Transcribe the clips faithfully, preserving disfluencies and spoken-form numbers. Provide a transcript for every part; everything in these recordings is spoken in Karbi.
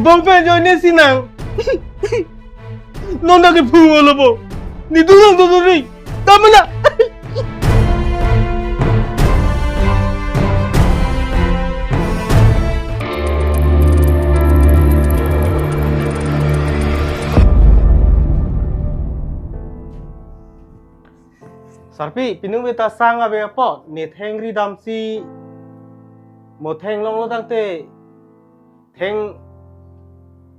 Bong pen ajoine si nang. Non dak kephu olo bo. Ne dun nang dodun ri. Damna. Sarpi, pini ave ta sang ave apot, ne thengri damsi, mo theng longlo tangte, theng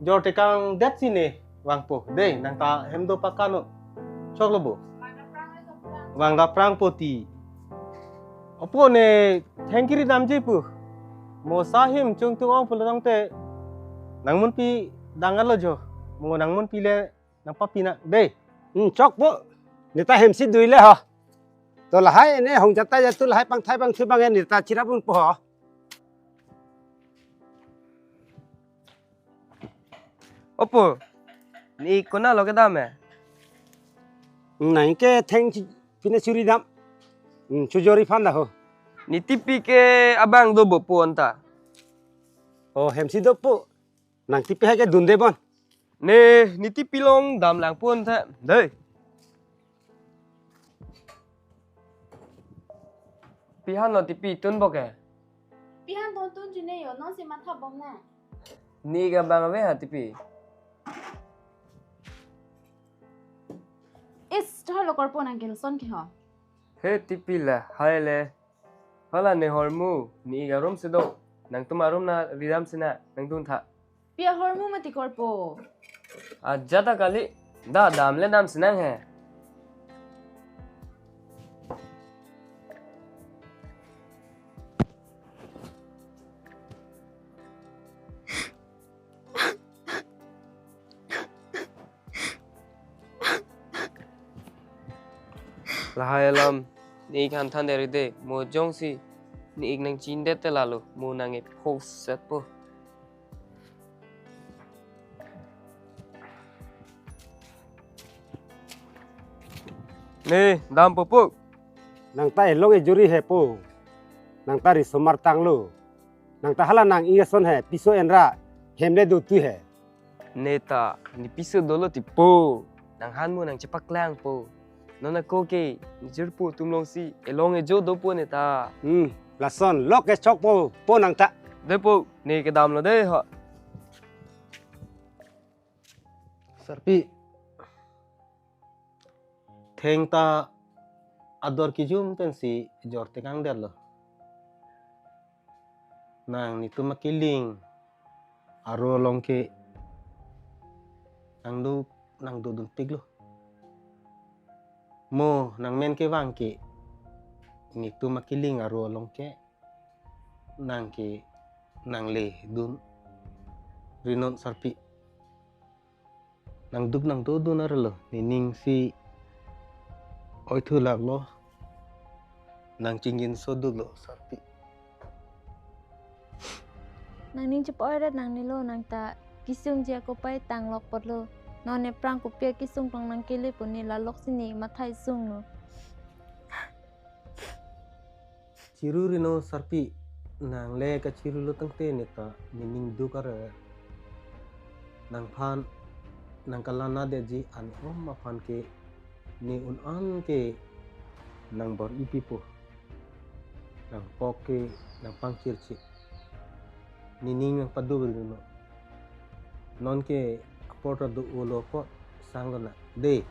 jor tekang det si ne vangpo. Dei, nang ta hem do pakano. Choklo bo. Vang daprang poti. Opo ne theng kiri damji pu. Mo sahim chungtung ong pulo tangte. Nang munpi dang alo jo. Mo nang munpi le nang papi nang. Dei. Hmm, chokpo. Ne ta hem si dui le ho. To lahai ne hong jata jatu lahai pangthai pangthu bang ne ta chirap unpo ho. Opo, ne konat lo kedam e? Nang ke theng chi-, pine churi dam. Hmm, chojori aphan da ho. Ne tipi ke abang do bo po anta. O, hem si dopo. Nang tipi hai ke dun de bon. Ne, ne tipi along dam lang po anta. Dei. Pi han lo tipi tun bo ke? Pi han ton tun chine yo, non si matha bom na. Ne ke abang ave ha tipi. Is, choi lo korpo nang ke lason ke ho. He tipi lahai le. Hala ne hormu, ne ik arum si do. Nangtum arum na ridam si na, nang dun tha. Pi ahormu mati korpo. Ajat ta kali, da dam le dam si nang he. Lahai alam, ne ik han than deri de, mo jongsi, ne ik nang chindet te lalo, mo nang e phoset po. Ne, dam po po. Nang ta elong ejuri he po. Nang ta risomar tanglo. Nang ta hala nang ik ason he, piso enra, hem le do tu he. Ne ta, ne piso dolo ti po. Nang han mo nang chepaklang po. Non ako ke, ne jirpo atum along si, elong ejo do po ne ta. Hmm, lason, lo ke chokpo, po nang ta. Dei po, ne kedam lo dei ho. Sarpi. Theng ta ador kijum pensi jor tekang det lo. Nang netum akeling aro along ke nang do, nang dodun pik lo. Mo nang men kevang ke netum akeling aro along ke nang ke nang le dun ri non Sarpi. Nang duk nang dodun arlo, ne ning si oi thu lak lo, nang chingjinso duk lo Sarpi. Nang ning chip oi rat nang nilo, nang ta kisung ji ako pai tang lok pot lo. Non ne prang kopi akisung tong nang kele pu ne la lok si ne mathai sung lo. Chiru ri non Sarpi, nang le kachiru lo tangte ne ta ne ning duk arlo. Nangphan nang kalang na detji an om aphan ke ne un an ke nang bor-i pipo. Nang pok ke nang pangchirchi. Ne ning nang paduk ri non. Non ke apor ta do-o lo apot sang lo na. Dei,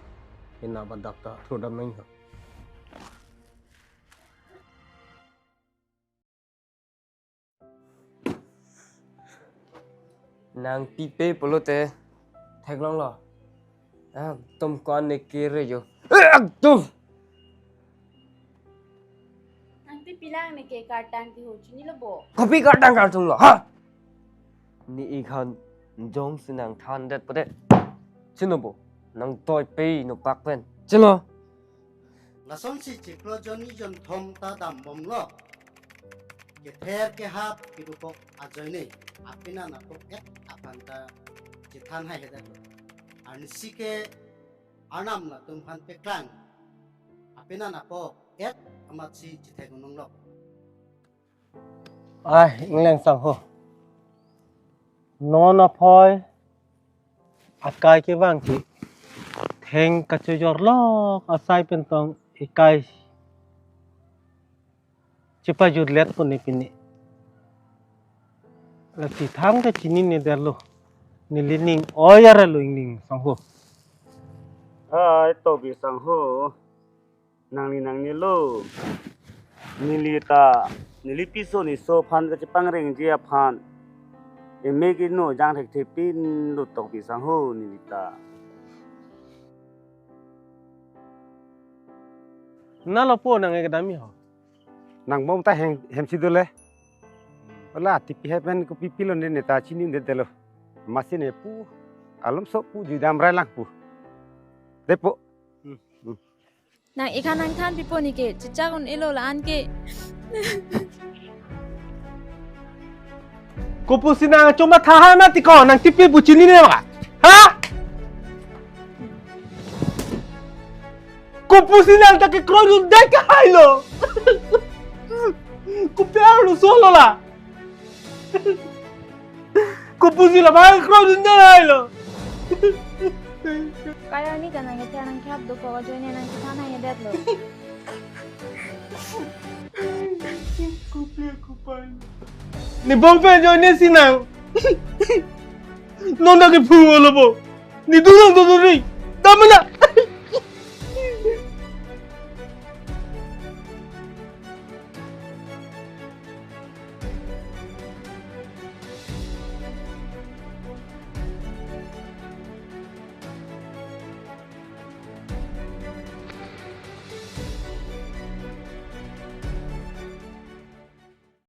ena badak ta throdam nang ho. Nang pipe pulote theklong lo. Ekdom ko-an ne kere jo. Ekdom. Nang tipi lang ne ke kartang ti ho chini lo bo. Kopi kartang kartung lo, ha? Ne ik han jongsi nang than det pute. Chino bo. Nang toi pe no pak pen. Chino. Lasonsi chiklo jonni jonthom ta dam bom lo. Kether kehap kedopok ajoine. Apenan apok et aphan ta chethan hai hedak lo. Arnisi ke Arnam latum aphan peklang. Apenan apok et amatsi chethek unong lo. Ai, ingleng sang ho. Non aphoi akai kevang ke theng kachojorlok asai pen tong ekai chepajutlet pon ne pini. Lasi thang kachinine detlo. Neli ning oi arlo ingning sangho. Hai, Tokbi sangho. Nangli nangnelo. Neli ta, neli piso niso aphan kachepangrengji aphan emek ino jang thekthe pinlo Tokbi sangho neli ta. Nalo po nang ekdam mi ho. Nangbom ta hem, hemsi dole. Ola tipi hepen ko pipilo ne neta chini de delo. Masi ne pu alom so pu judam rai lang pu. Depo. Hmm. Hmm. Nang ikhan nangthan pipo neke, chechak un-elo la-an ke. Kopusi nang choma thaha mati ko, nang tipi pu chinine ma? Ha? Kopusi nang ta kekroi dunde ke hailo. Kopi arlo solo la. Kopusi la bang kekroi dunde hailo. Kaya ni kana ngethe nang khap do ko ajoine nang kethan nang edetlo. Kopi kopai. Ne bom pen ajoine si nang. Non ta kephu lo bo. Ne dun nang dodori. Damna.